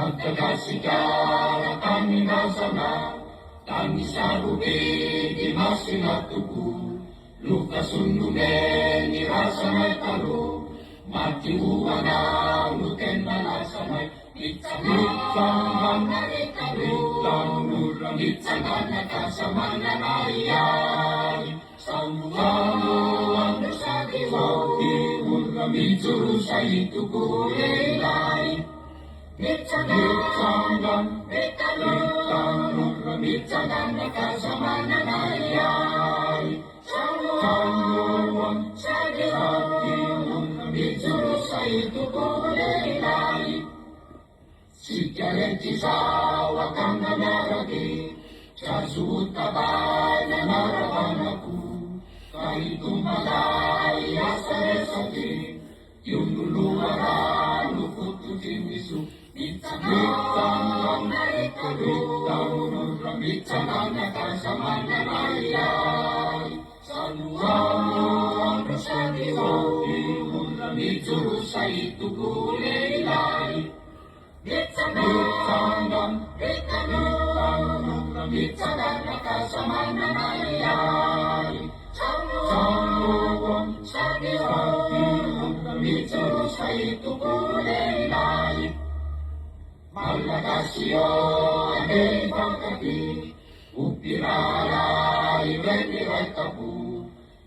Avotra Gasikara tanindrazana, tany sarobidy masina tokoa, Lovasoa nomen'ny razanay taloha, maty ho anao no tena lasanay. Mitsangana ry tanora, mitsangana k'aza manana ahiahy. Samy sady olona mijoro sahy tokoa lehilahy. Mitsangana ry tanora, mitsangana k'aza manana ahiahy. Samy sady olona mijoro sahy tokoa lehilahy. Tsika rehetra izao akanga miara-dia, tsy azo hotabaina na ravana koa, fa hitomalahy asa resabe, io no loharano fototry ny soa. Mitsangana ry tanora, mitsangana k'aza manana ahiahy. Samy sady olona mijoro sahy tokoa lehilahy. Mitsangana ry tanora, mitsangana k'aza manana ahiahy. Samy sady olona mijoro sahy tokoa lehilahy. Malagasy ô andeha hifankatia, ho mpiraharaha ireny iray tampo.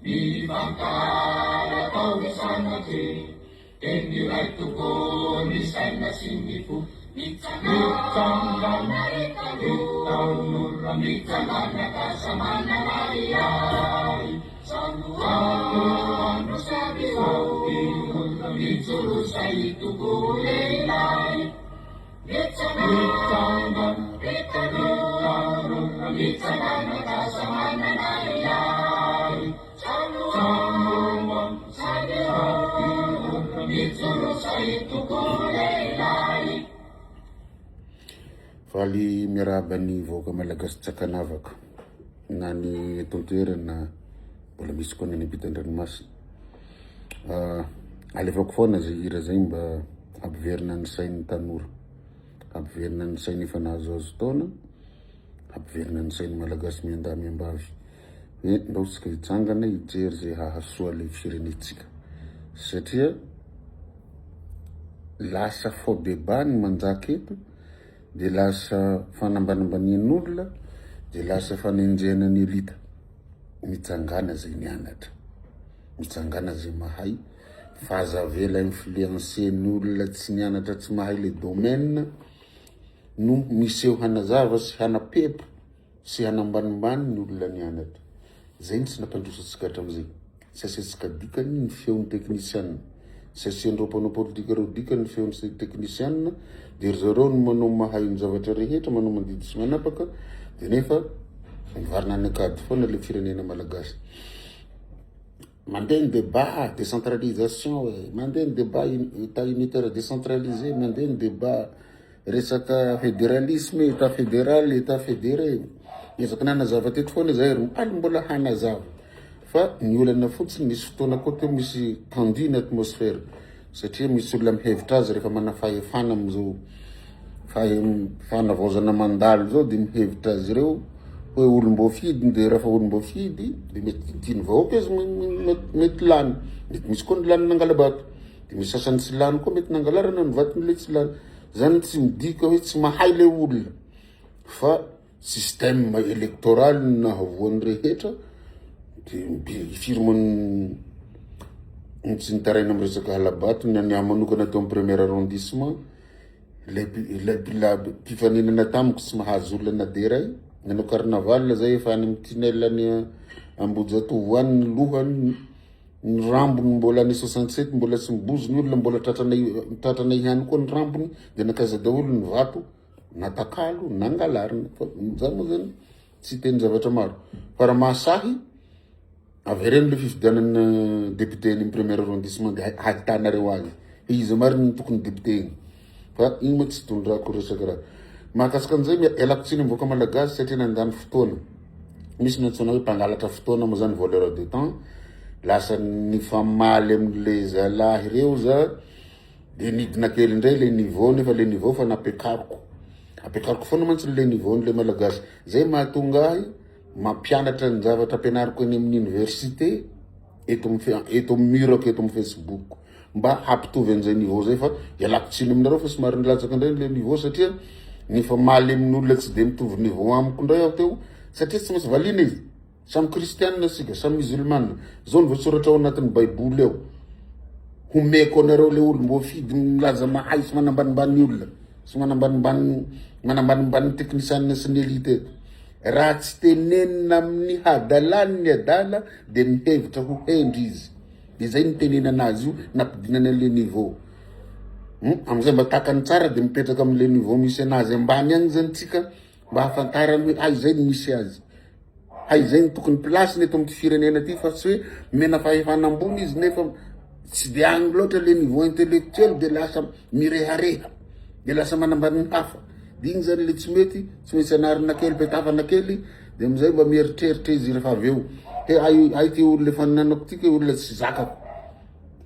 Mifankahala atao isanatria, teny iray tokoa ny saina sy ny fo. Mitsangana ry tanora, mitsangana k'aza manana ahiahy. Samy sady olona mijoro sahy tokoa lehilahy. Mitsangana ry tanora, mitsangana k'aza manana ahiahy. Samy sady olona mijoro sahy tokoa lehilahy. Faly miarahaba ny vahoaka malagasy tsy ankanavaka na ny eto an-toerana mbola misy koa ny any ampitan-dranomasina. Alefako foana zay hira zay mba hampiverina ny sain'ny tanora, hampiverina ny sainy efa nahazoazo taona, hampiverina ny sain'ny malagasy miandahy miambavy hoe ndao tsika hitsangana hijery zay hahasoa le firenentsika satria lasa faux débat ny manjaka eto de lasa fanambanambanian'olona de lasa fanenjehana ny elita. Mitsangàna zay nianatra, mitsangàna zay mahay fa aza avela influencer ny olona tsy nianatra tsy mahay le domaine no miseho hanazava sy hanapepo sy hanambanimbany ny olona nianatra. Zay no tsy nampandroso antsika hatramizay. Tsy asiantsika dikany ny feon'ny teknisianina. Tsy asian'ireo mpanao politika ireo dikany ny feon'ny teknisianina, dia ry zareo no manao mahay ny zavatra rehetra, manao mandidy sy manapaka, dia nefa mivarina any an-kady foana ilay firenena malagasy. Mandeha ny débat décentralisation e, mandeha ny débat état unitaire décentralisé, mandeha ny débat Resaka fédéralisme, état fédéral, état fédéré. Niezaka nanazava teto foana izahay ary omaly mbola hanazava. Fa ny olana fotsiny nisy fotoana koa teo misy tendu ny atmosphère satria misy olona mihevitra azy rehefa manana fahefana amin'izao fanavaozana mandalo izao dia mihevitra azy ireo hoe olom-boafidy dia rehefa olom-boafidy dia mety tian'ny vahoaka izy mety lany, mety misy koa ny lany nangala-bato. Dia misy sasany tsy lany koa mety nangalarana ny vaton'ilay tsy lany. Zany tsy midika hoe tsy mahay le olona fa système électoral no nahavoa ny rehetra de firy moa ny tsy nitaraina amin'ny resaka hala-bato ny an'ny ahy manokana teo amin'ny premier arrondissement ilay ilay mpifaninana tamiko tsy mahazo olona na dia iray nanao carnaval zay efa any amin'ny tunnel any Ambohijatovo any ny lohany Ny rambony mbola any 67 mbola tsy mibozo ny olona mbola tratranay tratranay ihany koa ny rambony de nankaiza daholo ny vato natakalo nangalarina fa za moa zany tsy hiteny zavatra maro fa raha mahasahy avereno le fifidianana député any premier arrondissement de hahitanareo azy hoe iza marina ny tokony député iny fa iny moa tsy tondrako resaka raha mahakasika an'izay ialako tsiny mivoaka malagasy satria nandany fotoana Misy ny antsoina hoe mpangalatra fotoana moa zany voleur de temps, lasa nifamaly amle zalahy reo za. De nidina kely indray le niveau nefa le niveau fa nampiakariko. Ampiakariko foana mantsy le niveau n'le malagasy. Zay mahatonga ahy mampianatra ny zavatra ampianariko eny amin'ny université eto amin'ny eto amin'ny mur-ko eto amin'ny facebook mba hampitovy an'izay niveau zay fa ialako tsiny aminareo fa somary nilatsaka indray le niveau satria nifamaly amin'olona tsy de mitovy niveau amiko indray aho teo satria tsy maintsy valiana izy. Samy kristianina isika, samy musulmana. Zao no voasoratra ao anatin'ny baiboly ao. Homeko anareo le olom-boafidy milaza mahay sy manambanimbany olona sy manambanimbany manambanimbany ny teknisianina sy ny elite eto. Raha tsy tenenina amin'ny hadalany ny adala dia mihevitra ho hendry izy. Dia zay nitenenana azy io, nampidinana an'le niveau. Hmm? Amin'izay mba takany tsara dia mipetraka amin'le niveau misy anazy ambany agny zany tsika mba hahafantarany hoe hay zay no misy azy. Hay izay no tokony place-ny eto amin'ity firenena ity fa tsy hoe omena fahefana ambony izy nefa tsy de agny loatra le niveau intellectuel de lasa mirehareha de lasa manambany ny hafa. De igny zany le tsy mety, tsy maintsy anarina kely, petafana kely de amizay mba mieritreritra izy rehefa avy eo he hay hay ty olona efa nanako ty ke olona tsy zakako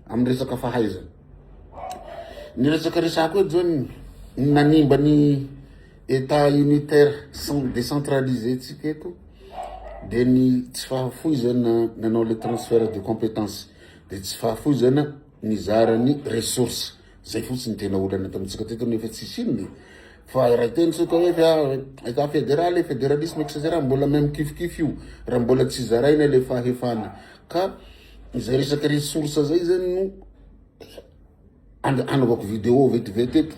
amin'ny resaka fahaizana. Ny resaka resako eto zany ny nanimba ny Etat unitaire décentralisé tsika eto dia ny tsy fahafoizana nanao le transfert de compétence dia tsy fahafoizana nizara ny ressources zay fotsiny tena olana eto amintsika teto nefa tsisy inona e fa raha hiteny tsika hoe état fédéral fédéralisme etc mbola même kifikify io raha mbola tsy zaraina le fahefana ka izay resaka ressources zay zany no Anaovako vidéo vetivety eto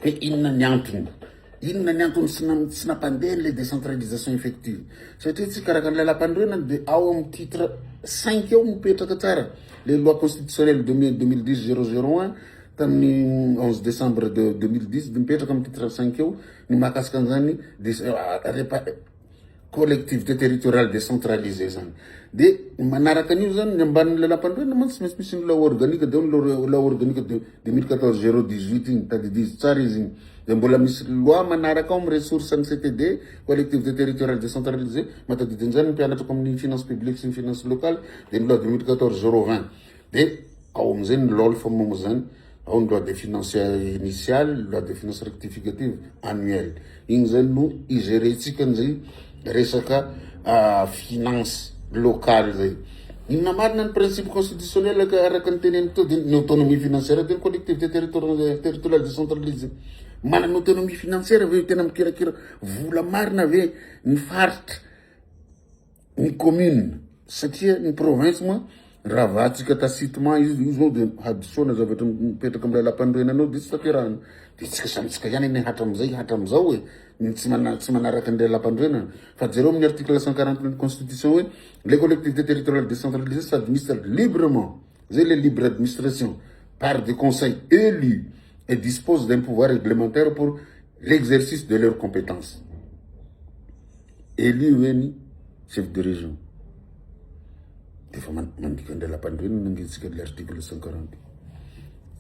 hoe inona ny antony, inona ny antony tsy tsy nampandeha le décentralisation effective satria tsika araka ny lalam-panorenana de ao amin'ny titre cinq ao mipetraka tsara le loi constitutionnelle 2010 001 tamin'ny 11 décembre de 2010 de mipetraka amin'ny titre cinq ao ny mahakasika an'izany Collectivité territoriale décentralisée zany. De manaraka an'io zany ny ambanin'ny lalam-panorenana mantsy tsy maintsy misy ny loi organique de ao ny loi organique de 2014 018 iny, tadidizo tsara izy iny. De mbola misy loi manaraka ao amin'ny ressources ny CTD, collectivité territoriale décentralisée, mahatadidy an'izany ny mpianatrako amin'ny finance publique sy ny finance locale, de ny loi 2014 020. De ao amin'izay ny LOLF moa zany, ao ny loi de finances initiale, loi de finances rectificative annuelle. Igny zany no i-gerer-tsika an'izay resaka finance locale zay. Inona marina ny principe constitutionnel ka araka ny teneniko teo de ny autonomie financière de ny collectivité territoriale décentralisée. Manana autonomie financière ve tena mikirakira vola marina ve ny faritra? ny commune satria ny province moa ravatsika tacitement izy io zao de hadisoana zavatra mipetraka amin'ny lalam-panorenana ao de tsy tanterahana de tsika samy tsika ihany anie hatramizay hatramizao e ny tsy mana tsy manaraka ny lalam-panorenana fa jereo amin'ny article 140 ny constitution hoe les collectivités territoriales décentralisées s'administrent librement zay le libre administration par des conseils élus et disposent d'un pouvoir réglementaire pour l'exercice de leurs compétences. Élu ve ny chef de région? De efa mandika ny lalam-panorenana ange tsika le article 140.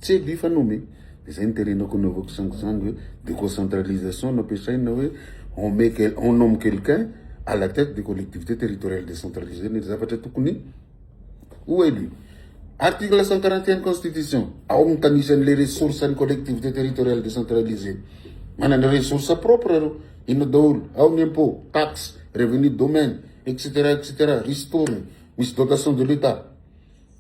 Tsy élu fa nommé. De zay ny tenenako anaovako sangisangy hoe déconcentralisation no ampiasaina hoe on met quel, on nomme quelqu'un à la tête des collectivités territoriales décentralisées ny zavatra tokony ho élu. Article 141 constitution, ao mitanisa an'le ressources ny collectivité territoriale décentralisée. Manana ressources propre reo. Inona daholo? Ao ny impôt, taxe, revenu de domaine, etc etc, ristourne, misy dotation de l'Etat.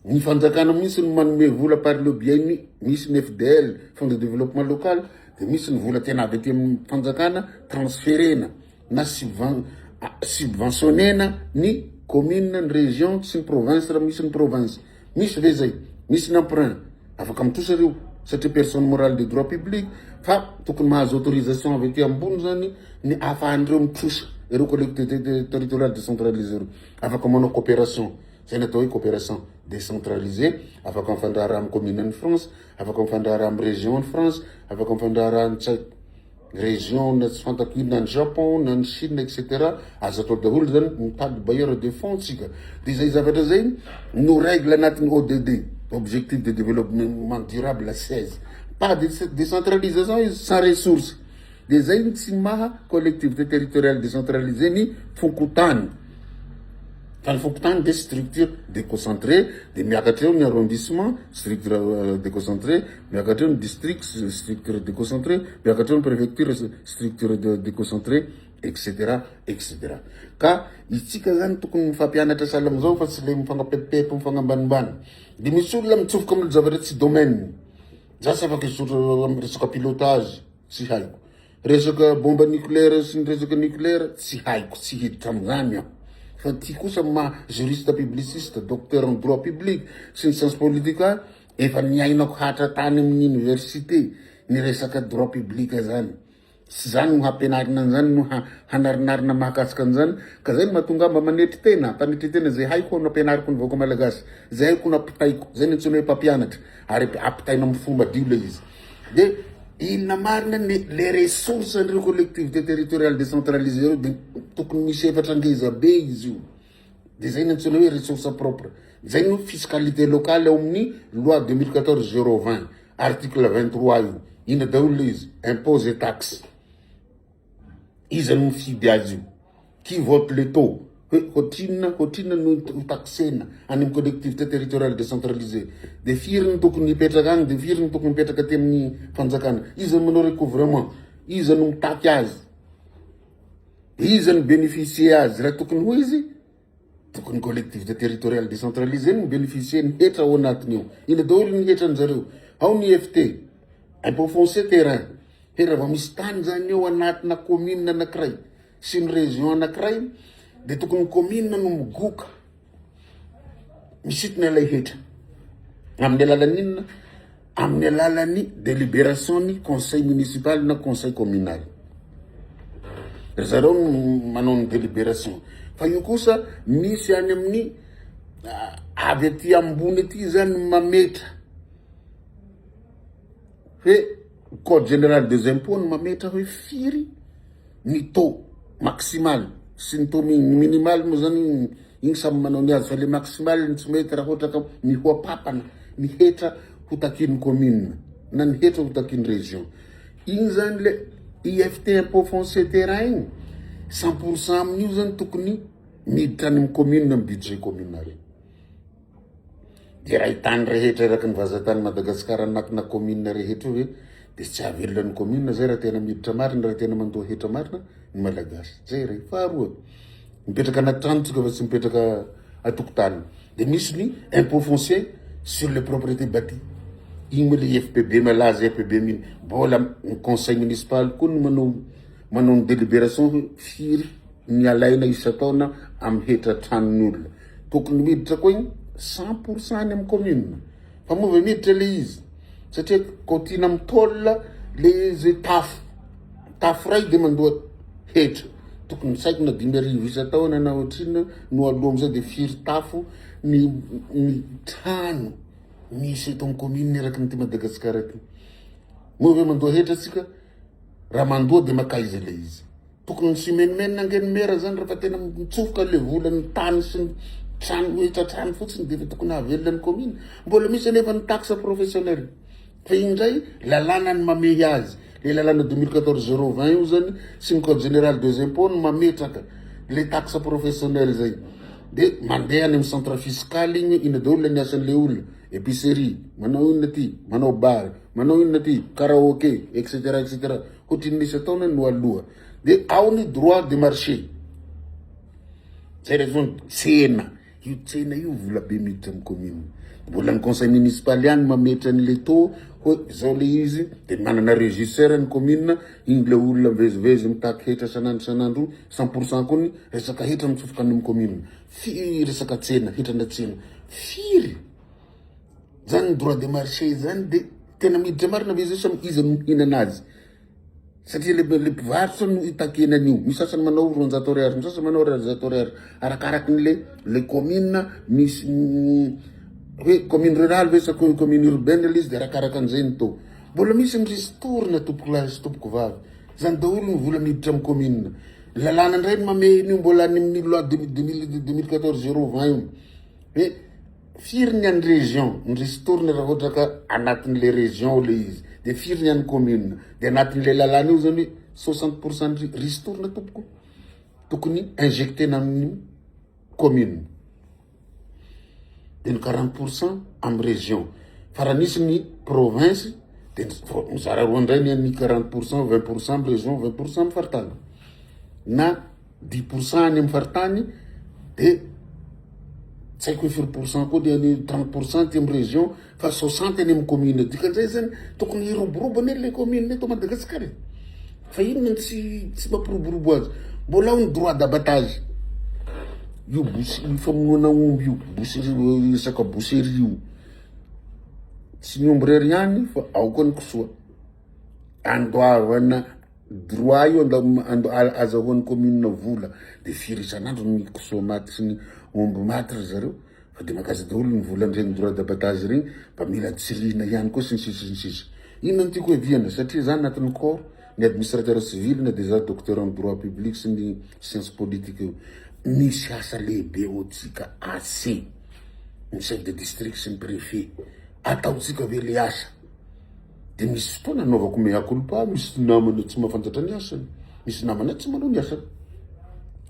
Ny fanjakana mihitsy no manome vola par le biais ny, misy ny FDL, fonds de développement local, dia misy ny vola tena avy aty amin'ny fanjakana transferena na subventionnena ny commune, ny région sy ny province raha misy ny province. Misy ve zay? Misy ny emprunt. Afaka mitrosa ireo satria personne morale de droit public fa tokony mahazo autorisation avy aty ambony zany ny ahafahan'ireo mitrosa ireo collectivité territoriale décentralisée ireo. Afaka manao coopération, zay ny atao hoe coopération décentralisée, afaka mifandraharaha amin'ny commune any France, afaka mifandraharaha amin'ny région any France, afaka mifandraharaha amin'ny tsy haiko région na tsy fantako inona any Japon na any Chine etc. Azo atao daholo zany mitady bailleur de fonds tsika. De zay zavatra zay no règle anatin'ny ODD, objectif de développement durable 16. Pas de décentralisation izy sans ressources. De zay ny tsy maha collectivité territoriale décentralisée ny fokontany. Fa ny fokontany dia structure déconcentrée, dia miakatra eo ny arrondissement, structure déconcentrée, miakatra eo ny district, structure déconcentrée, miakatra eo ny préfecture, structure déconcentrée, etc. Etc. Ka itsika zany tokony mifampianatra sahala amizao fa tsy le mifagnapepipepy mifagnambanimbany. Dia misy olona mitsofoka amin'ny zavatra tsy domaine-ny. Za tsy afaka hizotra amin'ny resaka pilotage, tsy haiko. Resaka bombe nucléaire sy ny resaka nucléaire tsy haiko, tsy hiditra amin'izany aho. Fa ty kosa amin'ny maha juriste publiciste, docteur en droit public sy ny science politique ahy, efa niainako hatra tany amin'ny université ny resaka droit public zany. Tsy zany no hampianarina an'izany no hanarinarina mahakasika an'izany, ka zay no mahatonga ahy mba manetry tena, mpanetry tena zay haiko no ampianariko ny vahoaka malagasy, zay haiko no ampitaiko, zay no antsoina hoe mpampianatra, ary ampitaina amin'ny fo madio le izy. De inona marina ny les ressources an'ireo collectivités territoriales décentralisées ireo de tokony misy efatra ngeza be izy io. De zay no antsoina hoe ressources propres. Zay no fiscalité locale ao amin'ny loi 2014 020 article 23 io. Inona daholo le izy? Impôts et taxes. Iza no mifidy azy io? Qui vote le taux? Hoe ohatrinona ohatrinona no ho taxena any amin'ny collectivité territoriale décentralisée? Dia firy no tokony hipetraka any? Dia firy no tokony hipetraka aty amin'ny fanjakana? Iza no manao recouvrement? Iza no mitaky azy? Dia iza no bénéficier azy? Raha tokony ho izy, tokony collectivité territoriale décentralisée no bénéficier ny hetra ao anatiny ao. Inona daholo ny hetran-jareo? Ao ny IFT, impôt foncier terrain. He raha vao misy tany zany eo anatina commune anakiray sy ny région anakiray de tokony commune no migoka misintona ilay hetra amin'ny alalan'ny inona? Amin'ny alalan'ny délibération ny conseil municipal na conseil communal. Ry zareo no manao ny délibération. Fa io kosa misy any amin'ny avy aty ambony aty zany mametra hoe Code général des impôts no mametra hoe firy ny taux maximal sy ny taux minimal moa zany igny samy manao ny azy fa le maximal no tsy mety raha ohatra ka mihoa-papana ny hetra ho takin'ny commune na ny hetra ho takin'ny région. Igny zany le IFT impôt foncier terrain igny 100% amin'io zany tokony miditra any amin'ny commune amin'ny budget communal. Dia raha tany rehetra eraky ny vazantany Madagascar anatina commune rehetra io ve dia tsy hahavelona ny commune zay raha tena miditra marina raha tena mandoa hetra marina ny malagasy. Zay iray. Faharoa, mipetraka anaty trano tsika fa tsy mipetraka atokotany. Dia misy ny impôt foncier sur les propriétés bâties. Igny moa le IFPB malaza IFPB mino. Mbola ny conseil municipal koa no manao manao ny délibération hoe firy ny alaina isan-taona amin'ny hetra tranon'ny olona. Tokony miditra koa igny 100% any amin'ny commune. Fa moa ve miditra le izy? Satria kaotiana amin'ny tôle le izy tafo. Tafo ray de mandoa hetra. Tokony tsy haiko na 5000 isan-taona na ohatrinona no aloa amizay de firy tafo ny ny trano misy eto amin'ny commune eraky ny ty Madagasikara ty. Moa ve mandoa hetra tsika? Raha mandoa de makaiza le izy? Tokony tsy himenomenona ange ny mera zany rehefa tena mitsofoka le volan'ny tany sy ny trano hetra trano fotsiny de efa tokony hahavelona ny commune. Mbola misy anefa ny taxe professionnelle. Fa iny indray lalàna ny mamehy azy. Le lalàna 2014 020 io zany sy ny code général des impôts no mametraka le taxe professionnelle zay. De mandeha any amin'ny centre fiscal igny ina daholo ny asan'le olona, épicerie, manao inona ty, manao bar, manao inona ty, karaoke, etc etc. Ohatrinona isan-taona no aloa. Dia ao ny droit de marché. Zay ilay zao tsena. Io tsena io vola be miditra amin'ny commune. Mbola ny conseil municipal ihany mametra an'ilay taux hoe zao le izy dia manana régisseur ny commune, iny le olona mivezivezy mitaky hetra isan'andro isan'andro io, 100% koa ny resaka hetra mitsofoka any amin'ny commune. Firy resaka tsena, hetrana tsena. Firy? Zany ny droit de marché zany de tena miditra marina ve izy io sa iza no mihinana azy? Satria le le mpivarotra no itakiana an'io. Misy sasany manao 200 ariary, misy sasany manao 100 ariary. Arakaraky ny le le commune misy hoe commune rurale ve sa commune urbaine le izy de arakaraka an'izay ny taux. Mbola misy ny ristourne tompoko lahy sy tompoko vavy. Zany daholo ny vola miditra amin'ny commune. Lalàna indray no mamehy an'io mbola any amin'ny loi 2014 020 io. Hoe Firy ny an'ny région, ny ristourne raha ohatra ka anatin'le région le izy, de firy ny an'ny commune, de anatin'le lalàna io zany hoe 60% ny ristourne tompoko tokony injectena amin'ny commune. de ny 40% amin'ny région. Fa raha nisy ny province de mizara roa indray ny an'ny 40%, 20% amin'ny région, 20% amin'ny faritany. Na 10% any amin'ny faritany de tsy haiko hoe firy pourcent koa le any 30% aty amin'ny région fa 60 any amin'ny commune. Dikan'izay zany tokony hiroborobo anie le commune eto Madagasikara e. Fa inona no tsy tsy mampiroborobo azy? Mbola ao ny droit d'abattage. Io bouche io famonoana omby io, boucherie resaka boucherie io. Tsy ny omby irery ihany fa ao koa ny kisoa. Andoavana droit io azahoan'ny commune vola. De firy isan'andro ny kisoa maty sy ny omby maty ry zareo? Fa de mankaiza daholo ny volan'ireny droit d'abattage ireny? Mba mila tsirihina ihany koa sy ny sisa sy ny sisa. Inona no tiako hiaviana? Satria za anatin'ny corps ny administrateur civil na de za docteur en droit public sy ny science politique io. Misy asa lehibe ho antsika AC, ny chef de district sy ny préfet. Ataontsika ve le asa? De misy fotoana anaovako mea culpa, misy namana tsy mahafantatra ny asany, misy namana tsy manao ny asany.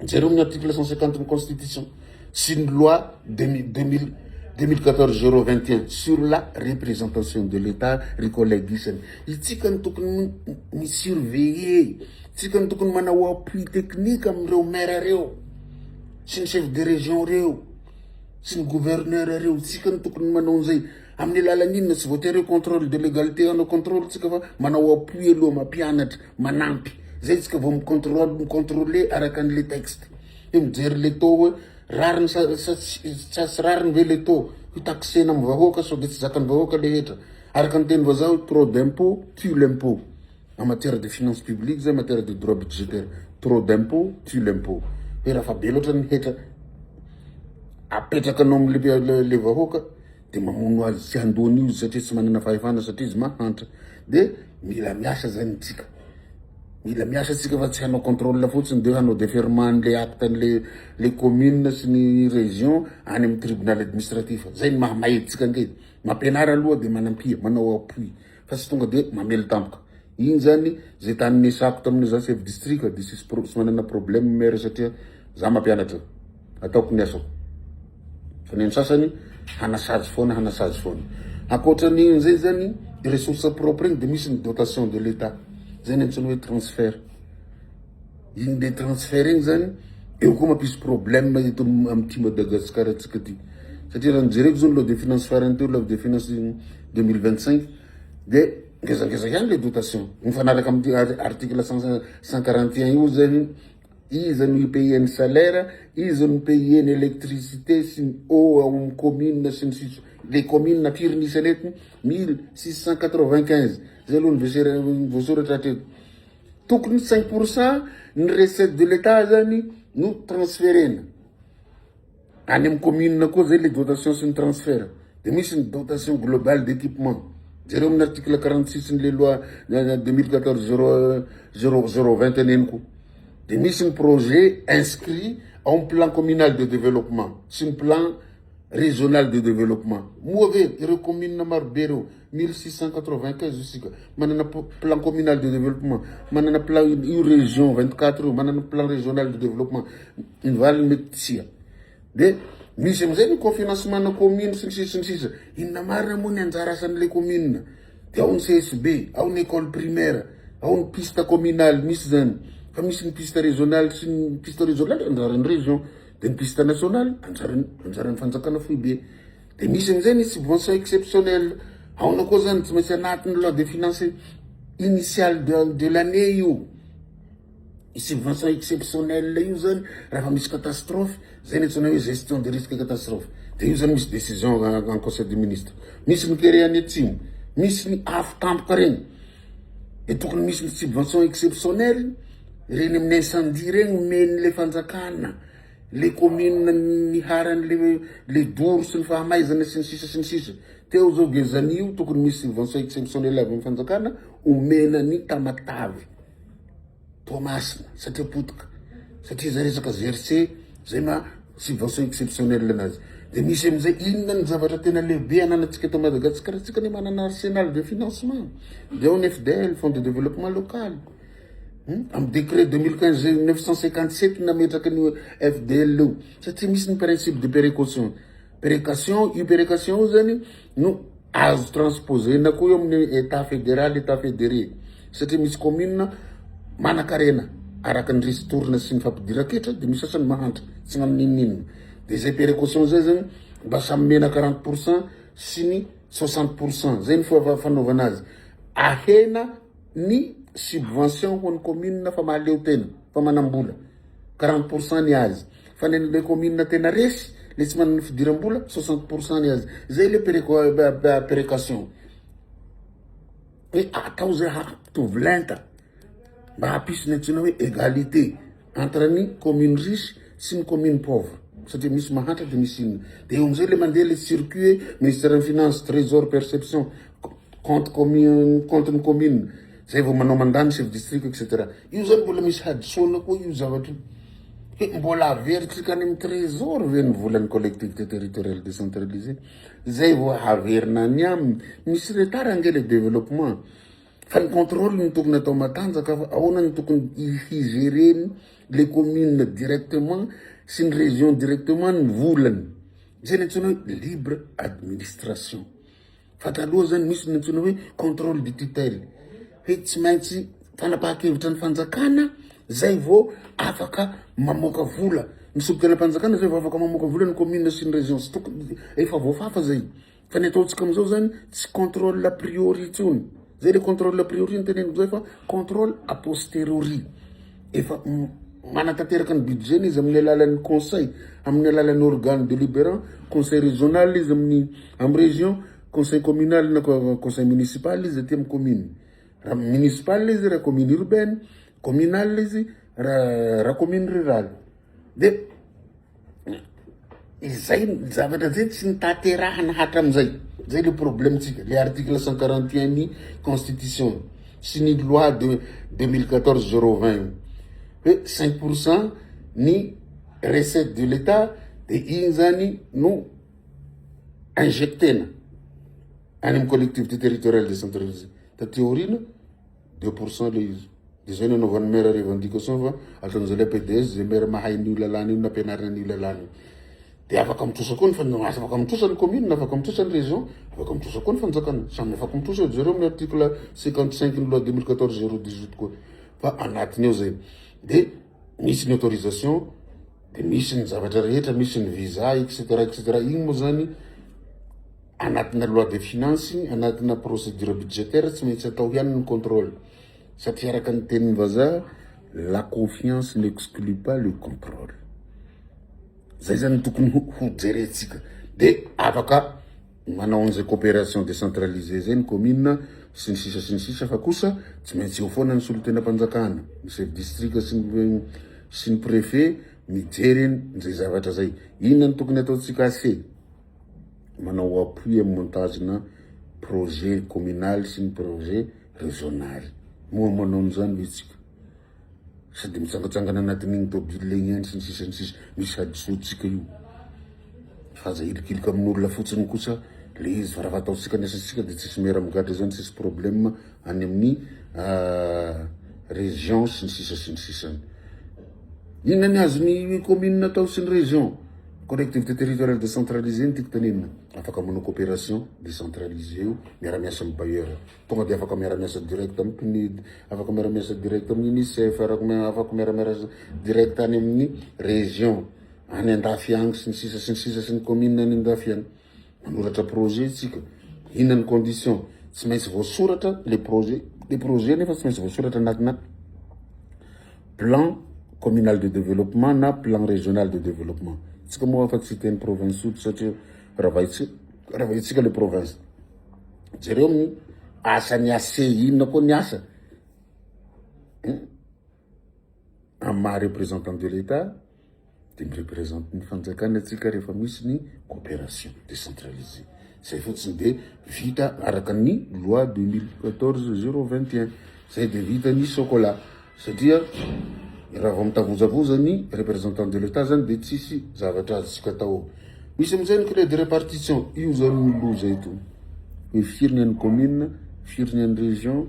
Jereo amin'ny article 150 ny constitution sy ny loi 2014 021 sur la représentation de l'État ry collègue isany. Itsika no tokony mi-surveiller, tsika no tokony manao appui technique amin'ireo maire reo sy ny chef de région reo sy ny gouverneur reo, tsika no tokony manao an'izay. Amin'ny alalan'ny inona? Tsy voatery hoe contrôle de légalité hanao contrôle tsika fa manao appui aloha, mampianatra, manampy. Zay tsika vao mi-contrôle, mi-contrôler araka an'le texte. Hoe mijery le taux hoe rariny sa sa tsy rariny ve le taux ho taxena amin'ny vahoaka sao de tsy zakan'ny vahoaka le hetra. Araka ny teny vazaha hoe trop d'impôt tue l'impôt. En matière de finance publique zay, en matière de droit budgétaire, trop d'impôt tue l'impôt. Hoe raha fa be loatra ny hetra apetraka anao amle le vahoaka de mamono azy tsy handoa an'io izy satria tsy manana fahefana satria izy mahantra. De mila miasa zany tsika. Mila miasa tsika fa tsy hanao contrôle fotsiny de hanao déferment an'le acte an'le le commune sy ny région any amin'ny tribunal administratif. Zay ny mahamay antsika ange. Mampianara aloha de manampia, manao appui fa tsy tonga de mamely tampoka. Iny zany zay tany niasako tamin'ny za chef district de tsisy pro, tsy manana problème maire satria za mampianatra. Ataoko ny asako. Fa ny an'ny sasany hanasazy foana, hanasazy foana. Ankoatran'iny zay zany ressource propre iny de misy ny dotation de l'Etat. Zay ny antsoina hoe transfert. Iny le transfert iny zany eo koa mampisy problème eto amin'ity Madagascar antsika ty. Satria raha nojereko zao ny loi de finance farany teo, loi de finance 2025 de ngezangeza ihany le dotation. Mifanaraka amin'ity article 141 io zany. Iza no hi-payer ny salaire, iza no hi-payer ny électricité sy ny eau ao amin'ny commune sy ny sisa. Le commune firy ny isany eto? 1695. Zay aloha ny voasoratra hatreto. Tokony 5% ny recette de l'État zany no transferena. Any amin'ny commune koa zay le dotation sy ny transfert. De misy ny dotation globale d'équipement. Jereo amin'ny article 46 ny le loi 2014 0 0 020 teneniko. De misy ny projet inscrit ao amin'ny plan communal de développement sy ny plan régional de développement. Moa ve ireo commune marobe ireo 1695 isika manana plan communal de développement, manana plan io région 24 io, manana plan régional de développement. Ny valiny mety tsia. De misy amizay ny cofinancement na commune sy ny sisa sy ny sisa. Inona marina moa ny anjara asan'ilay commune? De ao ny CSB, ao ny école primaire, ao ny piste communale, misy zany. Fa misy ny piste régionale sy ny piste régionale anjaran'ny région, de ny piste nationale anjaran'ny anjaran'ny fanjakana foibe. De misy amizay ny subvention exceptionnelle. Aona koa zany tsy maintsy anatin'ny loi de finance initiale de l'année io. Subvention exceptionnelle io zany raha misy catastrophe, zay ny antsoina hoe gestion de risque catastrophe. De io zany misy décision en conseil des ministres. Misy ny kere any atsimo, misy ny afo tampoka regny. De tokony misy ny subvention exceptionnelle reny amin'ny incendie regny omen'le fanjakana le commune niharan'le le doro sy ny fahamaizana sy ny sisa sy ny sisa. Teo zao gezany io tokony misy subvention exceptionnelle avy amin'ny fanjakana omena ny Tamatave. Toamasina satria potika satria zay resaka GRC zay ma subvention exceptionnelle anazy. De misy amizay inona ny zavatra tena lehibe ananantsika eto Madagasikara? Tsika ne manana arsenal de financement. De ao ny FDL, fonds de développement local. Amin'ny décret 2015 957 nametraka ny FDL io satria misy ny principe de précaution. Péréquation, io péréquation io zany no azo transposer-na koa eo amin'ny Etat fédéral, Etat fédéré. Satria misy commune manankarena araka ny ristourne sy ny fampidiran-ketra de misy sasany mahantra tsy magnano n'inon'inona. De zay péréquation zay zany mba samy mena 40% sy ny 60%. Zay ny fanaovana azy. Ahena ny subvention ho an'ny commune fa mahaleo tena, fa manam-bola. 40% ny azy. Fa ny an'ilay commune tena resy, le tsy manana fidiram-bola, 60% ny azy. Zay le péréquation. Hoe atao zay hampitovy lenta mba hampisy ny antsoina hoe égalité entre ny commune riche sy ny commune pauvre. Satria misy mahantra de misy inona. De eo amizay le mandeha le circuit ministère ny finance, trésor, perception, compte commune, compte ny commune. Zay vao manao mandat ny chef district, etc. Io zany mbola misy hadisoana koa io zavatra io. Hoe mbola averitsika any amin'ny trésor ve ny volan'ny collectivité territoriale décentralisée? Zay vao haverina any aminy. Misy retard ange le développement. Fa ny contrôle no tokony atao matanjaka fa ahoana no tokony hi-gérer le commune directement sy ny région directement ny volany. Zay ny antsoina hoe libre administration. Fa taloha zany misy ny antsoina hoe contrôle de tutelle. Hoe tsy maintsy fanapahan-kevitra ny fanjakana zay vao afaka mamoaka vola. Ny solontenam-panjakana zay vao afaka mamoaka vola ny commune sy ny région. Tsy tokony efa voafafa zay. Fa ny ataontsika amizao zany tsy contrôle a priori intsony. Zay le contrôle a priori ny teneniko zay fa contrôle a posteriori. Efa manatanteraka ny budget izy amin'ny alalan'ny conseil, amin'ny alalan'ny organe délibérant, conseil régional izy amin'ny amy région, conseil communal na conseil municipal izy aty amy commune. Raha municipal izy raha commune urbaine, communal izy raha commune rurale. De izay zavatra zay tsy nitaterahana hatramizay. Zay le problème tsika. Le article 141 ny constitution sy ny loi de 2014 020 io. Hoe 5% ny recette de l'État de igny zany no injectena any amy collectivité territoriale décentralisée. Taty aoriana 2% le izy. De zay nanaovan'ny maire revendication fa ataon'zalay PDS zay maire mahay an'io lalàna io nampianarina an'io lalàna io. De afaka mitrosa koa ny afaka mitrosa ny commune, afaka mitrosa ny région, afaka mitrosa koa ny fanjakana. Samy afaka mitrosa jereo amin'ny article 55 ny loi 2014 018 koa. Fa anatiny ao zay. De misy ny autorisation, de misy ny zavatra rehetra, misy ny visa, etc etc. Igny moa zany anatina loi de finance, anatina procédure budgétaire tsy maintsy atao ihany ny contrôle. Satria araka ny tenin'ny vazaha, la confiance n'exclut pas le contrôle. Zay zany tokony ho jerentsika. De afaka manao an'izay coopération décentralisée zay ny commune sy ny sisa sy ny sisa fa kosa tsy maintsy eo foana ny solontenam-panjakana, ny chef district sy ny préfet mijery zay zavatra zay. Inona ny tokony ataontsika ase? Manao appui amy montage-na projet communal sy ny projet régional. Moa manao an'izany ve tsika? Sady mitsangatsangana anatin'igny tôbily igny ihany sy ny sisa ny sisa. Misy hadisoantsika io. Fa aza ilikilika amin'olona fotsiny kosa le izy fa raha ataontsika ny asantsika de tsisy maire migadra zany, tsisy problème any amin'ny région sy ny sisa sy ny sisa. Inona ny azony commune atao sy ny région? Collectivité territoriale décentralisée ny tiako tenenina. Afaka manao coopération décentralisée io, miara-miasa amy bailleur. Tonga de afaka miara-miasa direct amy PNUD, afaka miara-miasa direct amin'ny UNICEF, afaka miara-miasa direct any amin'ny région, any andafy agny sy ny sisa sy ny sisa sy ny commune any andafy agny. Manoratra projet tsika. Inona ny condition? Tsy maintsy voasoratra le projet. Le projet nefa tsy maintsy voasoratra anatina plan communal de développement na plan régional de développement. Tsika moa afa tsy hiteny province sud satria raha vaitsika le province. Jereo amin'ny asan'ny AC inona koa ny asa? Amy maha représentant de l'État de mireprésente ny fanjakana atsika rehefa misy ny coopération décentralisée. Zay fotsiny de vita araka ny loi 2014 021. Zay de vita ny chocolat. Satria raha vao mitavozavoza ny représentant de l'État zany de tsisy zavatra azontsika atao. Misy amizay ny clé de répartition. Io zany ny loza eto. Hoe firy ny an'ny commune, firy ny an'ny région,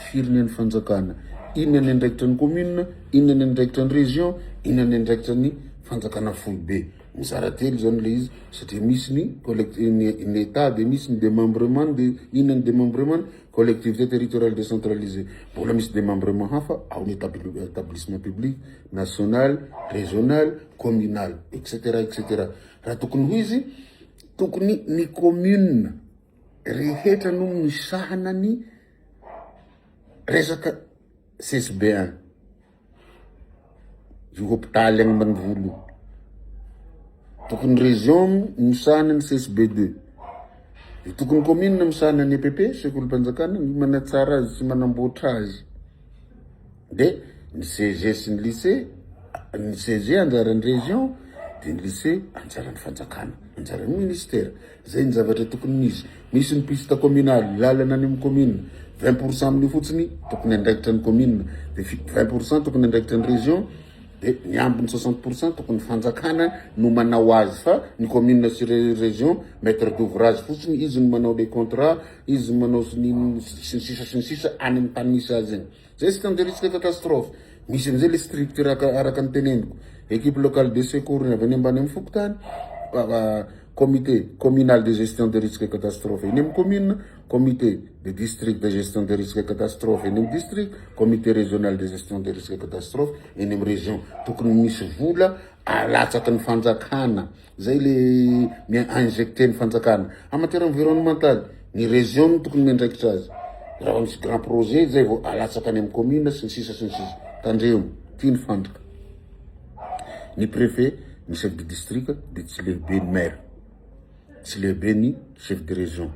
firy ny an'ny fanjakana. Inona ny andraikitra ny commune, inona ny andraikitra ny région, inona ny andraikitra ny fanjakana foibe. Mizara telo zany le izy satria misy ny collect ny Etat de misy ny demembrement de inona ny demembrement? Collectivité territoriale décentralisée. Mbola misy demembrement hafa ao ny établissement public national, régional, communal etc etc. Raha tokony ho izy, tokony ny commune rehetra no misahana ny resaka CSB un. Io hopitaly agny ambanivolo io. Tokony région misahana ny CSB deux. De tokony commune misahana ny EPP, sekolim-panjakana, ny manatsara azy sy manamboatra azy. De ny CG sy ny lycée, ny CG anjaran'ny région, de ny lycée anjaran'ny fanjakana, anjaran'ny ministère. Zay ny zavatra tokony misy. Misy ny piste communale, lalana any amin'ny commune, 20% amin'io fotsiny tokony andraikitra ny commune, de 20% tokony andraikitra ny région, de ny ambiny 60% tokony fanjakana no manao azy fa ny commune sy région maître d'ouvrage fotsiny, izy no manao les contrats, izy no manao sy ny sy ny sisa sy ny sisa any amin'ny tany misy azy any. Zay c'est un des risques de catastrophe. Misy amizay le structure araka ny teneniko, équipe locale de secours ny avy any ambany amin'ny fokontany, comité communal de gestion de risque catastrophe eny amin'ny commune, comité de district de gestion de risque catastrophe eny amin'ny district, comité régional de gestion de risque catastrophe eny amin'ny région. Tokony misy vola alatsaky ny fanjakana, zay le mi-injecter ny fanjakana. En matière environnementale, ny région no tokony miandraikitra azy. Raha vao misy grand projet zay vao alatsaka any amin'ny commune sy ny sisa sy ny sisa. Tandremo, ty ny fandrika. Ny préfet, ny chef de district de tsy lehibe ny maire, tsy lehibe ny chef de région,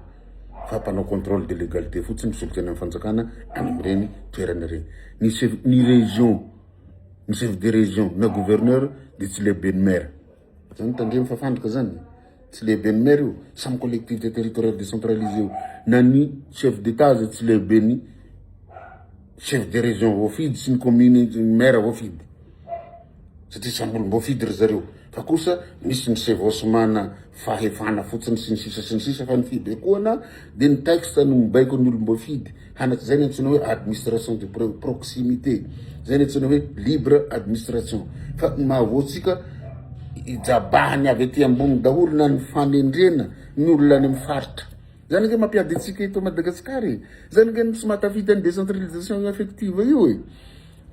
fa mpanao contrôle de légalité fotsiny misolo tena amin'ny fanjakana any amin'ireny toerana ireny. Ny chef, ny région, ny chef de région na gouverneur de tsy lehibe ny maire. Zany tandremo fa fandrika zany. Tsy lehiben'ny maire io, samy collectivité territoriale décentralisée io. Na ny chef d'état aza tsy lehiben'ny chef de région voafidy sy ny commune maire voafidy. Satria samy olom-boafidy ry zareo. Fa kosa misy ny chevauchement fahefana fotsiny sy ny sisa sy ny sisa fa ny fibekoana de ny texte no mibaiko ny olom-boafidy. Hanaty zay ny antsoina hoe administration de proximité. Zay ny antsoina hoe libre administration. Fa ny mahavoa antsika ijabahany avy aty ambony daholo na ny fanendrena ny olona any amin'ny faritra. Zany ange mampiady antsika eto Madagasikara e. Zany ange no tsy mahatafita ny décentralisation effective io e.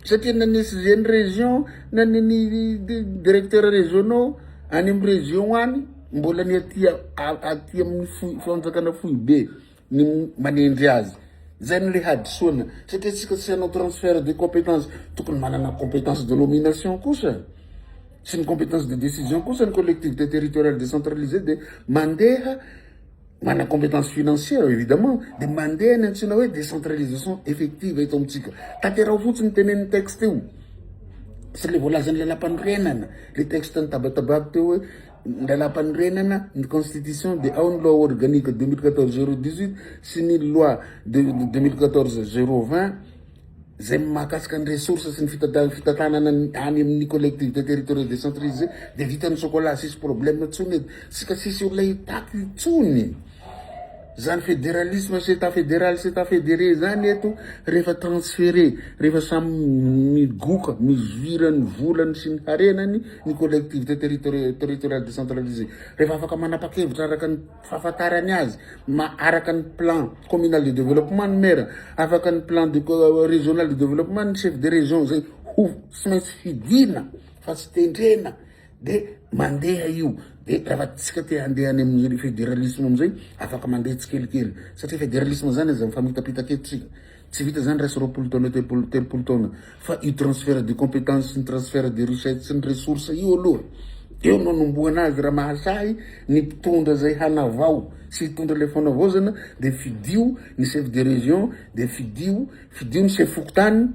Satria na ny SG ny région na ny ny directeur régionaux any amin'ny région any mbola ny aty aty amin'ny fanjakana foibe ny manendry azy. Zay no le hadisoana satria tsika tsy hanao transfert de compétence, tokony manana compétence de nomination kosa sy ny compétence de décision kosa ny collectivité territoriale décentralisée, de mandeha mana compétence financière évidemment, de mandeha ny antsoina hoe décentralisation effective eto amintsika. Tanterao fotsiny tenenin'ny texte io sy le voalazan'ny lalam-panorenana, le texte nitabatabako teo hoe ny lalam-panorenana, ny constitution, de ao ny loi organique 2014 018 sy ny loi de 2014 020 zay mahakasika ny ressources sy ny fitantanana any amin'ny collectivité territoriale décentralisée, de vita ny chocolat, sisy problème tsony edy sika, sisy olona hitaky tsony. Zany fédéralisme sy état fédéral sy état fédéré zany eto, rehefa transféré, rehefa samy migoka mizuira ny volany sy ny harenany ny collectivité territoriale décentralisée, rehefa afaka manapa-kevitra araka ny fahafantarany azy, ma araka ny plan communal de développement ny maire, afaka ny plan de régional de développement ny chef de région, zay ho tsy maintsy fidina fa tsy tendrena, de mandeha io. De raha tsika te handeha any amin'ny fédéralisme amizay, afaka mandeha tsikelikely, satria fédéralisme zany aza mifamitapitaka eto tsika, tsy vita zany raha sy 20 taona, 30 taona, fa io transfert de compétence sy ny transfert de richesse sy ny ressource io aloha eo no anomboana azy. Raha mahasahy ny mpitondra zay hanavao sy hitondra le fanavaozana, de fidio ny chef de région, de fidio ny chef fokontany,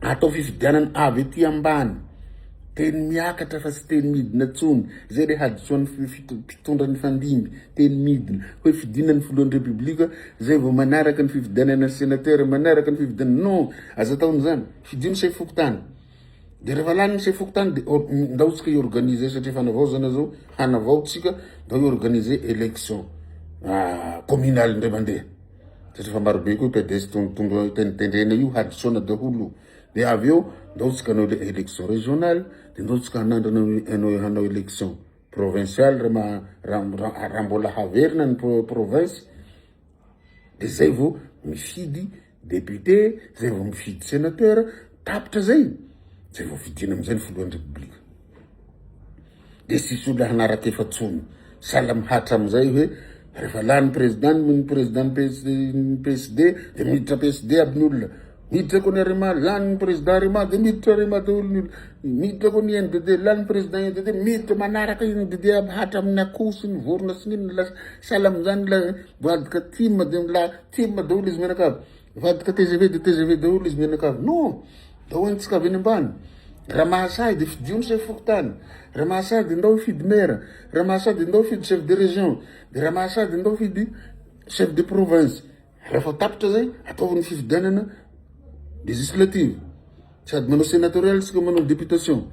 atao fifidianana avy aty ambany, teny miakatra fa tsy teny midina tsony. Zay le hadisoan'ny mpitondra ny fandimby, teny midina hoe fidina ny filohan'ny république zay vao manaraka ny fifidianana sénateur, manaraka ny fifidianana. Non, aza ataon'izany. Fidio ny chef fokontany, de rehefa lany ny chef fokontany, de ndao tsika hiorganiser, satria fanavaozana zao hanavao tsika, ndao hiorganiser élection communale ndray mandeha, satria fa marobe koa PDS tonga tendrena io, hadisoana daholo. De avy eo ndao tsika hanao élection régionale, de ndao tsika hanandrana hanao élection. provincial raha raha mbola haverina ny province de zay vao mifidy député, zay vao mifidy sénateur, tapitra zay, zay vao fidiana amizay ny filohan'ny repoblika. De tsisy olona hanaraka efa tsony, sahala mihatra amizay hoe rehefa lany président ny président ny PSD de miditra PSD aby ny olona, miditra koa ny Arema, lany ny président Arema de miditra Arema daholo ny olona, miditra koa ny INDD, lany président INDD, miditra manaraka INDD aby hatramin'ny akoho sy ny vorona sy ny inona, lasa sahala amizany la mivadika tim de la tim daholo izy mianakavy, mivadika tgv de tgv daholo izy mianakavy, non, ndao antsika avy any ambany, raha mahasahy de fidio ny chef fokontany, raha mahasahy de ndao hifidy maire, raha mahasahy de ndao hifidy chef de région, de raha mahasahy de ndao hifidy chef de province. Rehefa tapitra zay, ataovy ny fifidianana législative, sady manao sénatorial tsika manao députation,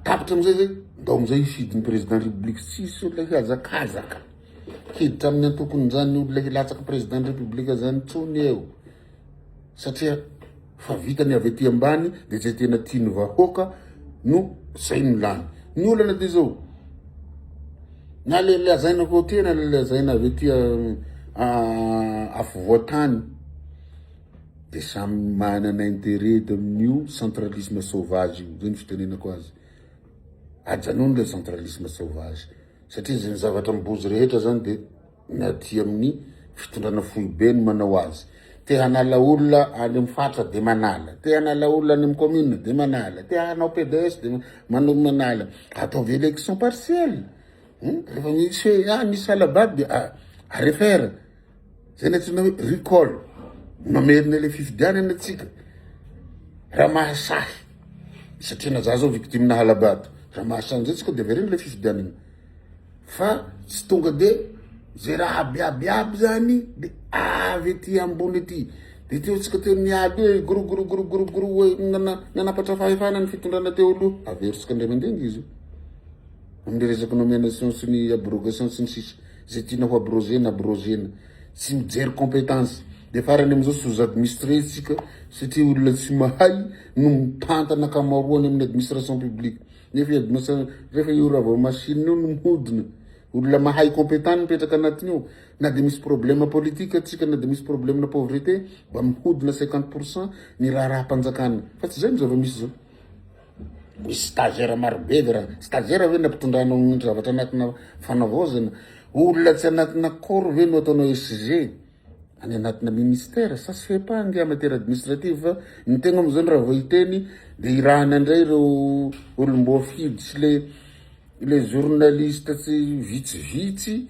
tapitra amizay zay, ndao amizay hifidy ny président république, tsisy olona hihazakazaka hiditra amin'ny antokon'izany olona hilatsaka président république zany tsony eo, satria fa vita ny avy aty ambany de zay tena tiany vahoaka no zay no lany. Ny olana de zao, na le lazaina koa tena le lazaina avy aty afovoantany de samy manana intérêt amin'io centralisme sauvage io, zay ny fitenenako azy. Ajanony le centralisme sauvage satria zay ny zavatra mibozy rehetra zany de ny aty amin'ny fitondrana foibe no manao azy. Te hanala olona any amin'ny faritra de manala, te hanala olona any amin'ny commune de manala, te hanao PDS de manao manala. Ataovy élection partielle. Rehefa misy hoe ah misy hala-bato de à refaire. Zay ny antsoina hoe recall. Mamerina ilay fifidianana tsika. Raha mahasahy, satria na za zao victime na hala-bato, raha mahasahy amizay tsika de avereno ilay fifidianana. Fa tsy tonga de ze raha aby aby aby zany de avy aty ambony aty. De teo tsika teo niady hoe gro gro gro gro gro hoe nanampatra fahefana ny fitondrana teo aloha. Averitsika indray mandeha izy io. Amin'ny resaka nomination sy ny abrogation sy ny sisa. Zay tiana ho abrogena, abrogena. Tsy mijery compétence. De farany amizao sous administré tsika satria olona tsy mahay no mitantana ankamaroany amin'ny administration publique. Nefa io administration, rehefa io raha vao machine io no mihodina, olona mahay compétent no mipetraka anatiny ao, na de misy problème politique atsika, na de misy problème na pauvreté, mba mihodina 50% ny raharaham-panjakana. Fa tsy zay ny zava-misy zao. Misy stagiaire marobe ve raha, stagiaire ve nampitondranao ny zavatra anatina fanavaozana? Olona tsy anatina corps ve no ataonao SG? Any anatina ministère? Ça se fait pas ange en matière administrative fa ny tegna amizao raha vao hiteny de irahana indray ireo olom-boafidy sy le le journaliste tsy vitsivitsy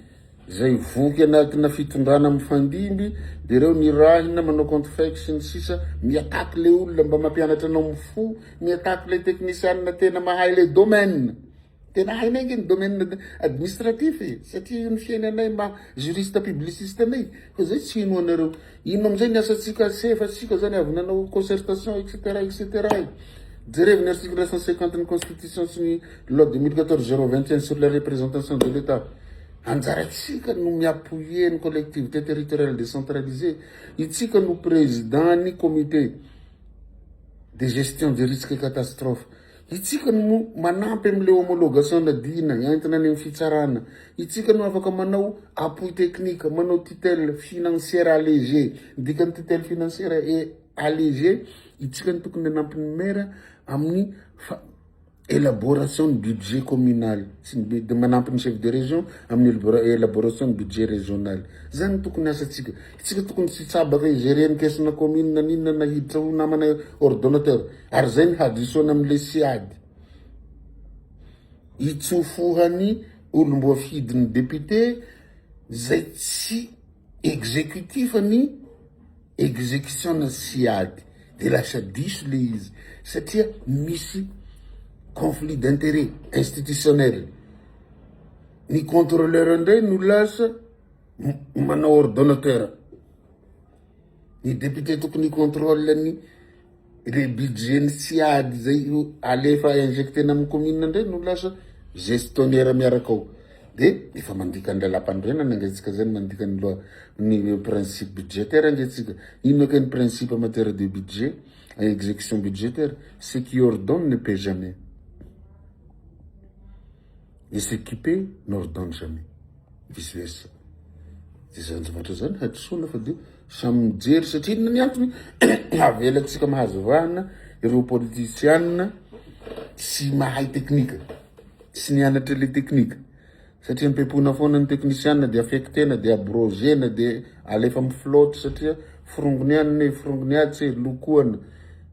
zay voky anatina fitondrana mifandimby de reo nirahina manao compte fake sy ny sisa mi-attaque le olona mba mampianatra anao mifoha, mi-attaque le technicien tena mahay le domaine. Tena hainay ange ny domaine administratif e, satria io ny fiainanay maha juriste publiciste anay, fa zay tsy henoanareo. Ino amizay ny asantsika chef atsika zany avy nanao concertation et cetera et cetera e. Jerevo ny article 150 ny constitution sy ny loi 2014 021 sur la représentation de l'État. Anjaratsika no mi-appuyer ny collectivité territoriale décentralisée. Itsika no président ny comité de gestion des risques et catastrophes. Itsika no manampy amle homologation na dina entina any amin'ny fitsarana. Itsika no afaka manao appui technique, manao tutelle financière allégée. Ny dikan'ny tutelle financière allégée, itsika no tokony hanampy ny maire amin'ny élaboration ny budget communal sy ny de manampy ny chef de région amin'ny élaboration ny budget régional. Zany no tokony asantsika. Itsika tokony tsy hitsabaka hi-gérer ny caisse-na commune na n'inona na hiditra ho namana ordonnateur. Ary zay ny hadisoana amle siady. Itsofohan'ny olom-boafidin'ny député zay tsy exécutif ny exécution na siady. De lasa diso le izy satria misy conflit d'intérêt institutionnel. Ny contrôleur ndray no lasa manao ordonnateur. Ny député tokony contrôle ny le budget ny siady zay alefa injectena amin'ny commune ndray no lasa gestionnaire miaraka ao. De efa mandika ny lalam-panorenana ange tsika zany, mandika ny loi ny principe budgétaire ange tsika. Inona ke ny principe en matière de budget, exécution budgétaire? Ce qui ordonne ne paie jamais. Et ce qui paie n'ordonne jamais. Vice versa. Dia izany zavatra izany hadisoana fa dia samy mijery satria inona ny antony avelantsika mahazo vahana ireo politisiana tsy mahay teknika, tsy nianatra le teknika. Satria ampiampoina foana ny teknisiana dia affectena dia abrogena dia alefa mi-flotte satria forongony any e, forongony atsy e, lokoana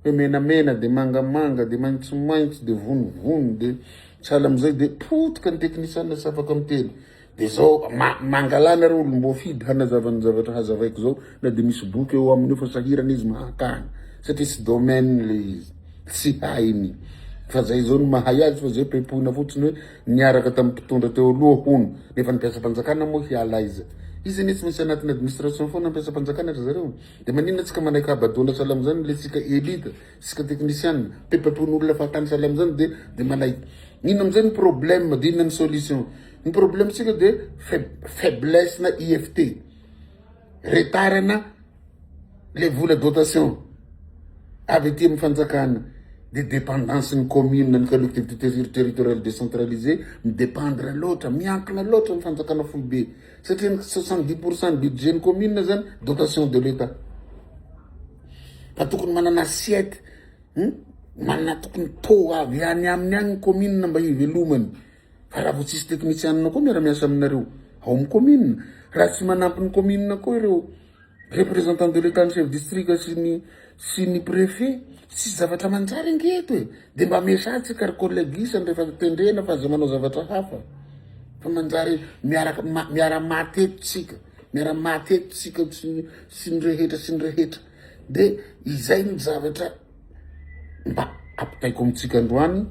hoe menamena dia mangamanga dia maitsomaitso dia vonovono dia sahala amizay dia potika ny teknisiana tsy afaka miteny. Dia zao mangalà nareo olom-boafidy hanazava ny zavatra hazavaiko zao na dia misy boky eo aminy eo fa sahirana izy mahakana satria tsy domaine le izy, tsy hainy fa zay zao no mahay azy fa zay pepoina fotsiny hoe niaraka tamin'ny mpitondra teo aloha hono, nefa ny mpiasam-panjakana moa hiala aiza? Izy anie tsy maintsy anatin'ny administration foana mpiasam-panjakana ry zareo, dia maninona tsika manaiky habadoana sahala amin'izany le tsika elite, tsika teknisiana, pepepon'olona fahatany sahala amin'izany dia dia manaiky. Inona amin'izay ny problème dia inona ny solution? Ny problème tsika dia faiblesse na IFT, retard na le vola dotation avy aty amin'ny fanjakana de dépendance ny commune ny collectivité territoriale décentralisée mi-dépendre loatra, miankina loatra amin'ny fanjakana foibe satria ny 70% ny budget ny commune zany dotation de l'Etat. Fa tokony manana assiette, manana tokony taux avy any aminy any ny commune mba hivelomany. Fa raha vao tsisy teknisianina koa miara-miasa aminareo ao amin'ny commune, raha tsy manampy ny commune koa ireo représentant de l'Etat, ny chef district sy ny sy ny préfet, tsisy zavatra manjary ange eto e! De mba miresaha tsika ry collègue isany rehefa tendrena fa aza manao zavatra hafa fa manjary miaraka miara-maty eto tsika, miara-maty eto tsika sy ny rehetra sy ny rehetra. De izay ny zavatra mba ampitaiko amintsika androany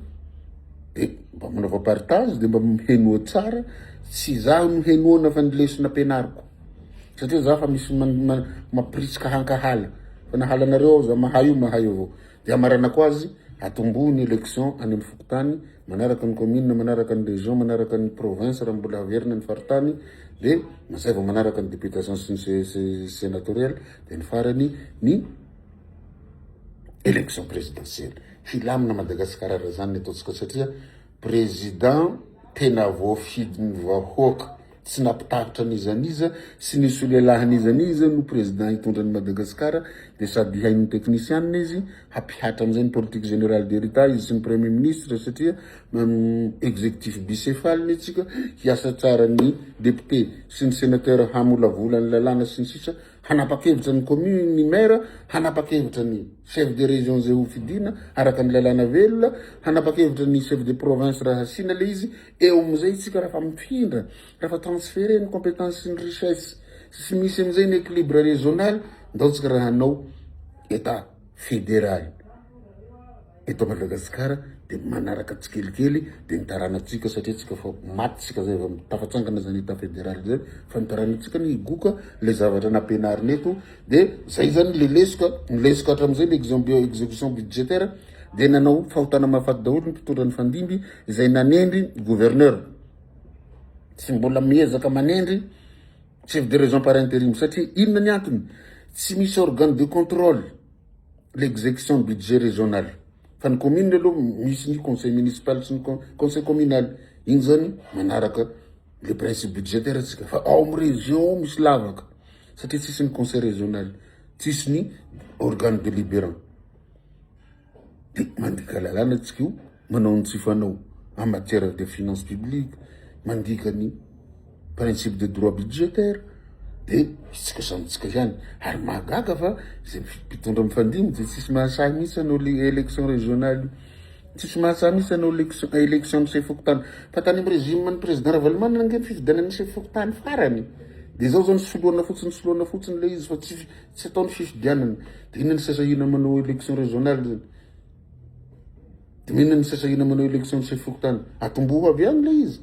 de mba manaova partage de mba mihenoa tsara, tsy izaho no henoana fa ny lesona ampianariko satria za fa misy mampirisika hankahala fa na halanareo aho za mahay io mahay avao de amaranako azy atombohy ny election any amin'ny fokontany manaraka ny commune manaraka ny région manaraka ny province raha mbola haverina ny faritany de mazay vao manaraka ny députation sy ny sénatorial de ny farany ny Election présidentielle. Hilamina Madagascar raha zany ny ataontsika satria président tena voafidin'ny vahoaka tsy nampitahotra an'iza n'iza sy nisolelaha an'iza n'iza no président hitondra an'i Madagascar dia sady hihaino ny technician izy hampihatra amin'izay ny politique générale de l'Etat izy sy ny premier ministre satria exécutif bicéphale ny antsika hiasa tsara ny député sy ny sénateur hamolavola ny lalàna sy ny sisa Hanapa-kevitra ny commune, ny maire, hanapa-kevitra ny chef de région izay ho fidiana araka ny lalàna velona, hanapa-kevitra ny chef de province raha asiana le izy, eo amin'izay isika raha fa mifindra, raha fa transférer ny compétence sy ny richesse sy misy amin'izay ny équilibre régional, ndao tsika raha hanao Etat fédéral. Eto Madagasikara dia manaraka tsikelikely dia ny taranantsika satria tsika fa maty tsika zay vao tafatsangana zany état fédéral zay fa ny taranantsika ny higoka le zavatra nampianarina eto dia zay zany le lesoka ny lesoka hatramin'izay le exécution budgétaire dia nanao fahotana mahafaty daholo ny mpitondra ny fandimby izay nanendry gouverneur tsy mbola miezaka manendry chef de région par intérim satria inona ny antony tsy misy organe de contrôle l'execution budget régional fa ny commune aloha misy ny conseil municipal sy ny conseil communal iny zany manaraka le principe budgétaire tsika fa ao amin'ny région ao misy lavaka satria tsisy ny conseil régional tsisy ny organe délibérant de mandika lalàna tsika io manao ny tsy fanao en matière de finance publique, mandika ny principe de droit budgétaire de isika samy tsika ihany ary mahagaga fa izay mpitondra mifandimby de tsisy mahasahy mihitsy hanao le élection régionale io, tsisy mahasahy mihitsy hanao élection élection ny chef fokontany fa tany amin'ny régime ny président Ravalomanana ange ny fifidianana ny chef fokontany farany de zao zao ny soloana fotsiny soloana fotsiny le izy fa tsy tsy atao ny fifidianana de inona ny sasahina manao élection régionale zany. Inona ny sasahina manao election chef fokontany? Atomboho avy any ilay izy.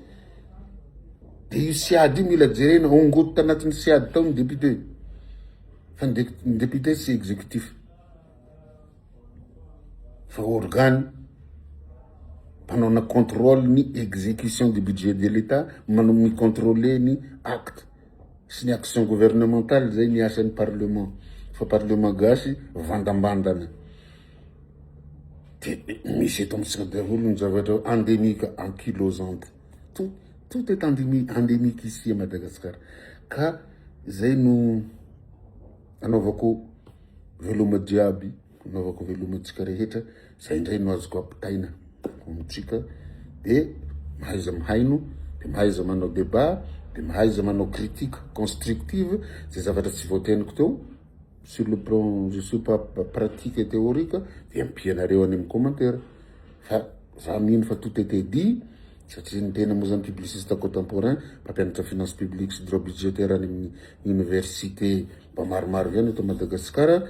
Dia io siady io mila jerena, ongoty tanatin'ny siady tao ny député. Fa ny député tsy exécutif. Fa organe mpanao na contrôle ny exécution du budget de l'État, manao mi-contrôler ny acte sy ny action gouvernementale zay ny asan'ny parlement. Fa parlement gasy vandambandana. Dia misy eto amintsika daholo ny zavatra endémique ankylosante. Tout, tout est endémique ici à Madagascar. Ka zay no anaovako veloma jiaby, anaovako veloma antsika rehetra, zay indray no azoko ampitaina amintsika de mahaiza mihaino, de mahaiza manao débat, de mahaiza manao critique constructive, zay zavatra tsy voateniko teo sur le plan je suis pas pratique et théorique de ampianareo any amy commentaire, fa za mino fa tout était dit, satria ny tena moa zany publiciste contemporain, mpampianatra finance publique sy droit budgétaire any amin'ny université mba maromaro ihany eto Madagasikara.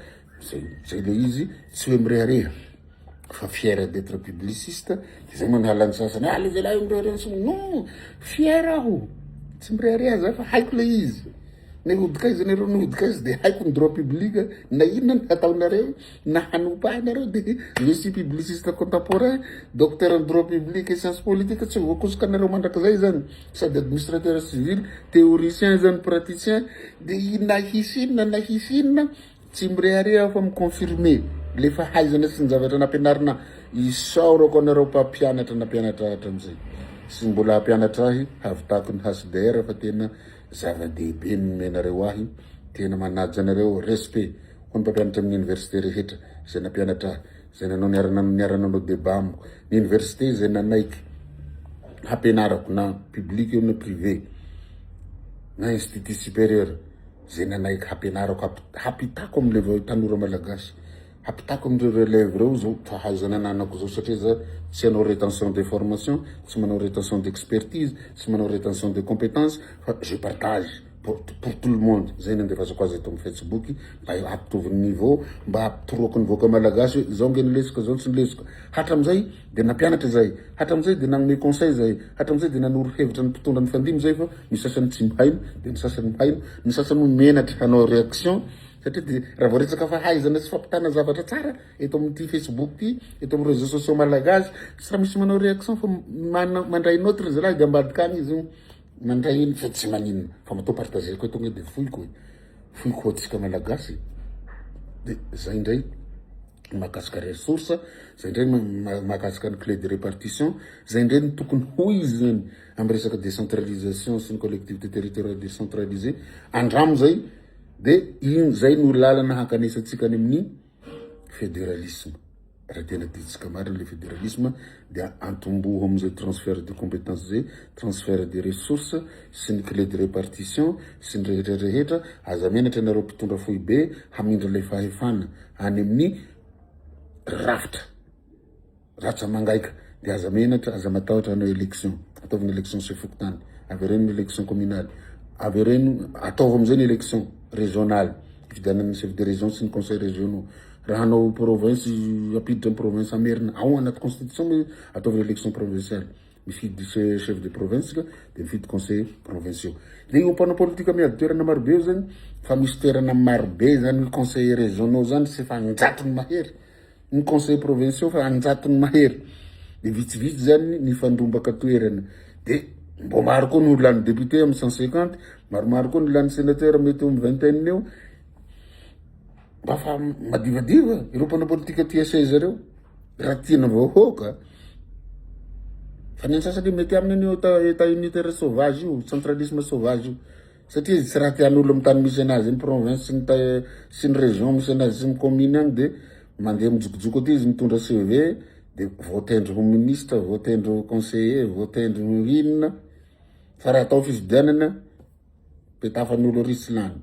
Zay le izy, tsy hoe mirehareha fa fier d'être publiciste. De zay moa ny halany sasany: ah, le zalahy mirehareha sy non, fier aho, tsy mirehareha za fa haiko le izy. Na hodika izy nareo, na hodika izy, de haiko ny droit public, na inona ny ataonareo na hanompa ahy nareo, de je suis publiciste contemporain, docteur en droit public et science politique, tsy voakosika anareo mandrakizay zany, sady administrateur civil, théoricien zany, praticien. De na hisy inona na hisy inona, tsy mirehareha fa miconfirme le fahaizana sy ny zavatra nampianarina. Isaorako anareo mpampianatra nampianatra hatramizay sy mbola hampianatra ahy havitako ny HDR, fa tena zava-dehibe ny nomenareo ahy, tena manaja anareo. Respect ho ny mpampianatra amin'ny université rehetra zay nampianatra ahy, zay nanao niara nanao débat amiko, ny université zay nanaiky hampianarako, na public io na privé na institut supérieur, zay nanaiky hampianarako, hampitako amle tanora malagasy, hampitako amindreo relève reo zao fahaizana ananako zao, satria za tsy hanao rétention de formation, tsy manao rétention d'expertise, tsy manao rétention de compétence, fa je partage pour tout le monde. Zay nandefasako azy eto amy Facebook mba hampitovy niveau, mba hampitoroako ny vahoaka malagasy hoe zao nge nilesoka zao, tsy nilesoka hatramizay de nampianatra zay, hatramizay de nagnome conseil zay, hatramizay de nanoro hevitra ny mpitondra ny fandimy zay. Fa misy sasany tsy mihaino, de ny sasany mihaino, ny sasany mo menatra hanao réaction, satria de raha vao resaka fahaizana sy fampitana zavatra tsara eto amity Facebook ty, eto amy réseaux sociaux malagasy, tsy raha misy manao réaction, fa mana mandray note zalahy de ambadika agny izy mandray iny, fa tsy maninona, fa matao partage koa tonga de foiko e, foiko atsika malagasy. De zay indray mahakasika ressource, zay indray mahakasika ny clé de répartition, zay indray ny tokony ho izy zany amy resaka décentralisation sy ny collectivité territoriale décentralisée andramo zay. De ino zay no lalana hankanesantsika any amin'ny fédéralisme? Raha tena titsika marina le fédéralisme, de antomboho amizay transfert de compétence zay, transfert de ressources sy ny clé de répartition sy ny rehetra rehetra. Aza menatra anareo mpitondra foibe hamindra le fahefana any amin'ny rafitra ratsa mangaika, de aza menatra, aza matahotra anao élection. Ataovy ny élection chef fokontany, avereno ny élection communale, avereno, ataovy amizay ny élection régionale, fidianany chef de région sy ny conseil régionaux. Raha hanao province, ampiditra amy province, amerina ao anaty constitution, ataovy élection provinciale, mifidy chef de province ka de mifidy conseil provinciaux. De io mpanao politika miady toerana marobe io zany, fa misy toerana marobe zany, conseil régionaux zany sy fa anjatony mahery, ny conseil provinciaux fa anjatony mahery, de vitsivitsy zany ny fandrombaka toerana. De mbo maro koa ny lany député amy 150, maromaro koa ny lany sénateur, mety amy vingtaine eo. Mba fa madivadiva ireo mpanao politika tia seza reo raha tiana vahoaka, fa ny antsasany mety aminy an'io état unitaire sauvage io, centralisme sauvage io, satria izy tsy raha tian'olo amy tany misy anazy, ny province sy ny sy ny région misy anazy sy ny commune agny. De mandeha mijokojoko aty izy, mitondra CV, de voatendry ho ministre, voatendry ho conseiller, voatendry ho inona, fa raha atao fifidianana, petafan'olo ary tsy lany.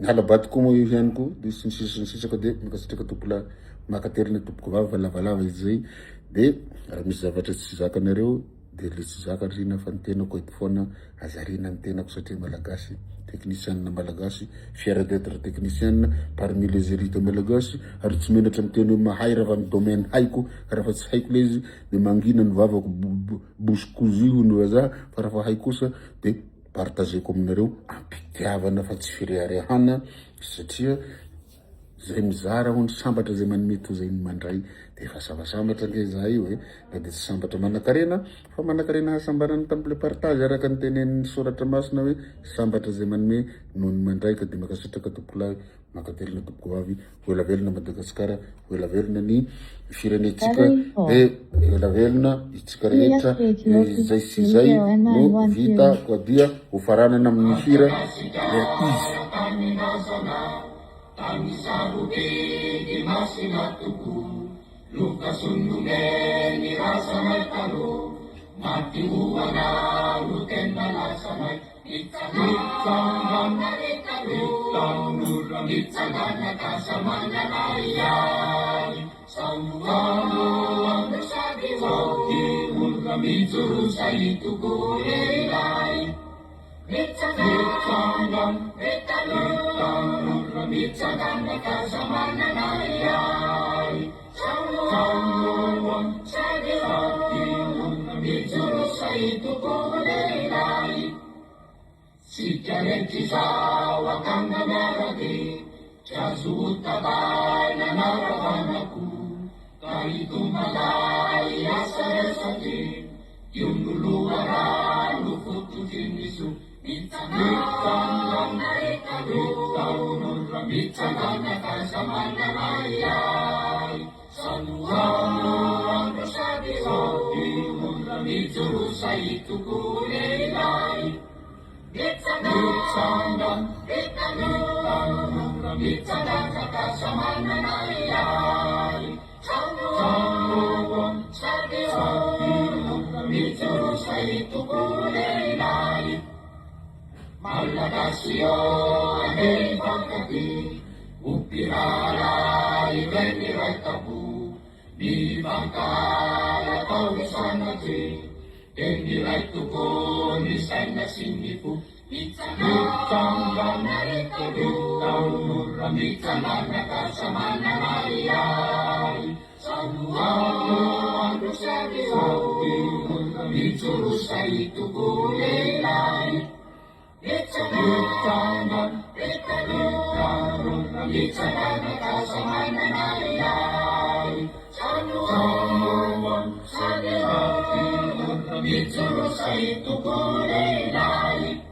Ny halabaty koa moa io ihany koa, de sy ny sisa sy ny sisa. Koa de makasitraka tompola, makaterina tompoko vavy, fa lavalava izy zay. De raha misy zavatra tsy zakanareo, de le tsy zaka rina, fa ny tenako eto foana, azarina ny tenako, satria malagasy, technicien malagasy, fier d'être technicien parmi les élites malagasy, ary tsy menatra miteny hoe mahay raha fa ny domaine haiko. Raha fa tsy haiko le izy, de mangina ny vavako, bouche cousue hoy ny vazaha, fa raha fa hay kosa, de partageko aminareo ampitiavana fa tsy fireharehana, satria Zay mizara hono sambatra zay manome toy zay ny mandray. De efa sambasambatra ange za io e, na de tsy sambatra manakarena fa manakarena hasambarana tamin'le partage araka ny tenenin'ny soratra masina hoe sambatra zay manome noho ny mandray ka de mankasitraka tompokolahy, mankatelina tompokovavy, ho ela velona Madagasikara, ho ela velona ny firenentsika de ela velona itsika rehetra izay sy izay no vita koa dia ho faranana amin'ny hira le izy. Tany sarobidy masina tokoa, Lokasoa nomen'ny razanay taloha, Maty ho anao no tena lasanay. Mitsangana ry tanora, mitsangana k'aza manana ahiahy, Samy sady olona mijoro sahy tokoa lehilahy. Mitsangana, mitanora, mitsangana k'aza manana ahiahy. Sady olona mijoro sahy tokoa lehilahy. Tsika rehetra izao akanga miara-dia, tsy azo hotavaina na ravana koa, ka hitomalahy hiasa resadia. Io no loharano fototry ny zo. Mitsangana ry tanora, mitsangana k'aza manana ahiahy. Samy sady olona mijoro sahy tokoa lehilahy. Mitsangana ry tanora, mitsangana k'aza manana ahiahy. Sady olona mijoro sahy tokoa lehilahy. Malagasy ô andeha hifankatia, ho mpiraharaha ireny iray tampo. Mifankahala atao sanatria, dia miray tokoa ny saina sy ny fo. Mitsangana ry tanora, mitsangana k'aza manana ahiahy. Sady olona mijoro sahy tokoa lehilahy. Mitsangana ry tanora, mitsangana k'aza manana ahiahy. Sady olona mijoro sahy tokoa lehilahy.